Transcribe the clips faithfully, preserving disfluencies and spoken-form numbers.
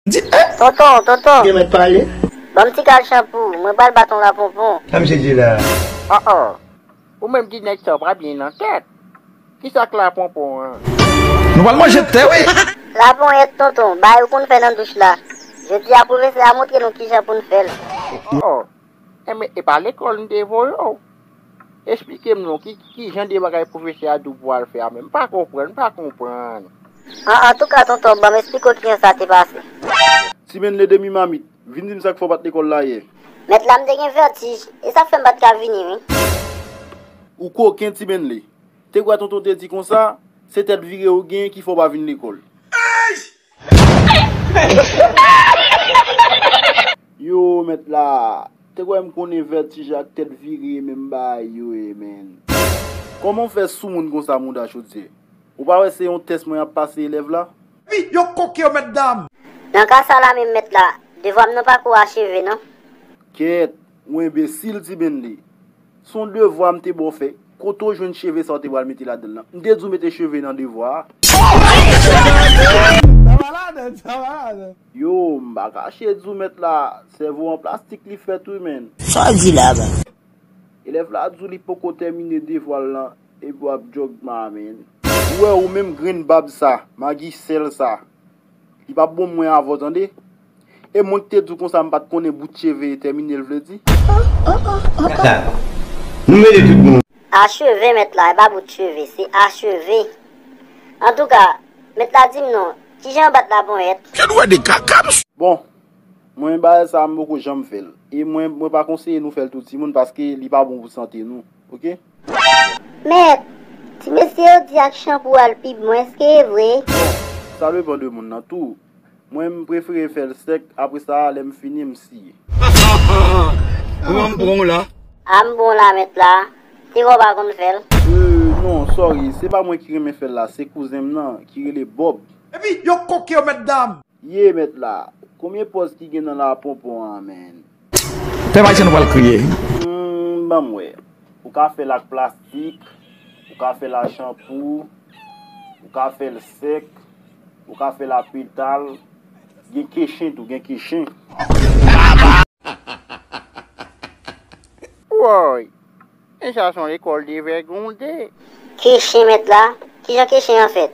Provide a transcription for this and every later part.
Di, eh! Tonton, tonton. Gen mèt pale. Ban m ti kal chanpou, mwen pral bat yon laponpon. Sa misye di la? Oh, oh. Ou menm di nèg sa w pa byen nan tèt. Kisa k laponpon an? Nou pral manje tè, wi! Laponyèt, tonton, bagay ou konn fè nan douch la. Jodi a, pwofesè a montre nou kijan pou n fè l. Oh, oh. Enben, e pa lekòl m te voye w? Esplike m non, ki, ki jan de bagay pwofesè a di w pou w al fè a menm? M pa konprann, m pa konprann. An, antouka, tonton, ban m esplike w kijan sa te pase. Ti Benle demi mamit, vin di m sa k fè w pa t lekòl la yè. Mèt la, m te gen vètij, e sa k fè m pa t ka vini, wi. Ou koken, Ti Benle. Te kwè tonton te di konsa, se tèt vire ou gen ki fè w pa vin lekòl. Yo, mèt la, te kwè m konnen vètij ak tèt vire menm bagay yo ye, men. Kòman w fè soumoun konsa, mouda chodyè? Ou pa wè se yon tès mwen ap pase elèv la? Wi, yo koke yo, mèt dam! Nan ka sa la menm, mèt la, devwa m nan pako acheve, non. Kèt, ou enbesil, Ti Benle. Se yon devwa m te ba w fè. Kote w jwenn cheve sa w te pral mete ladan l lan? M te di w mete cheve nan devwa a. Sa va ladan, sa va ladan. Yo, m pa kache di w mèt la, sèvo an plastik li fèt wi, men. Sa w di la, ba? Elèv la di w li poko tèmine devwa l lan, epi w ap jòg ma, men. Ou wè ou menm grenn bab sa, magi sèl sa. Li p ap bon mwen avè w, tande? E mwen ki te di w konsa m pa t konnen bout cheve e tèmine l vle di? Sa, nou mele tout moun. Acheve mèt la, e pa bout cheve, se acheve. Antouka, mèt la di m non, kijan w bat laponyèt? Kèt wè de kaka, m. Bon, mwen bagay sa a m poko janm fè l. E mwen, mwen pa konseye nou fè l tou timoun paske li pa bon pou sante nou, oke? Mèt, ti mesye yo di ak chanpou a l pi bon, èske e vre? Sa depann de moun nan tou. Mwen, m prefere fè l sèk, apre sa, lè m fini, m siye. Kòman m pran w la? A m bon la, mèt la. Se wè w pa konn fè l? Euh, non, sorry, se pa mwen ki renmen fè l la, se kouzen m nan, ki rele Bob. Epi, yo koke yo, mèt dam! Ye, mèt la, konbyen pòz ki gen nan laponpon an, men? Pèp ayisyen nou pral kriye. Hmm, ban m wè. Ou ka fè l ak plastik, ou ka fè l ak chanpou, ou ka fè l sèk, ou ka fè l ak petal, gen kechen tou, gen kechen. Woy! Men sa se yon lekòl devègonde. Kechen mèt la? Kijan kechen an fèt?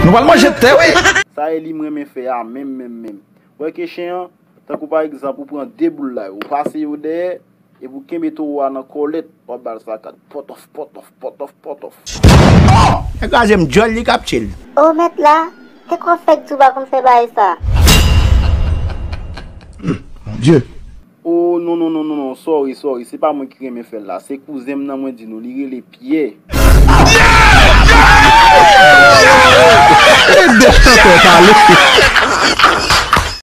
Nou pral manje tè, wi! Sa e li m renmen fè a, menm, menm, menm. Wè kechen an, tankou pa egzanp, ou pran de boul la, ou pase yo dèyè, epi ou kenbe towo a nan kòlèt, w ap ba l sakad. Pòtòf, pòtòf, pòtòf, pòtòf. Nèg kraze m djòl, li k ap tchil. O, mèt la, se kò fèk di w pa konn fè bagay sa. Mon Dye. Oh, non, non, non, non, non, sorry, sorry, se pa mwen ki renmen fè l la, se kouzen m nan mwen di nou, li rele Pyè. E de chantè pale.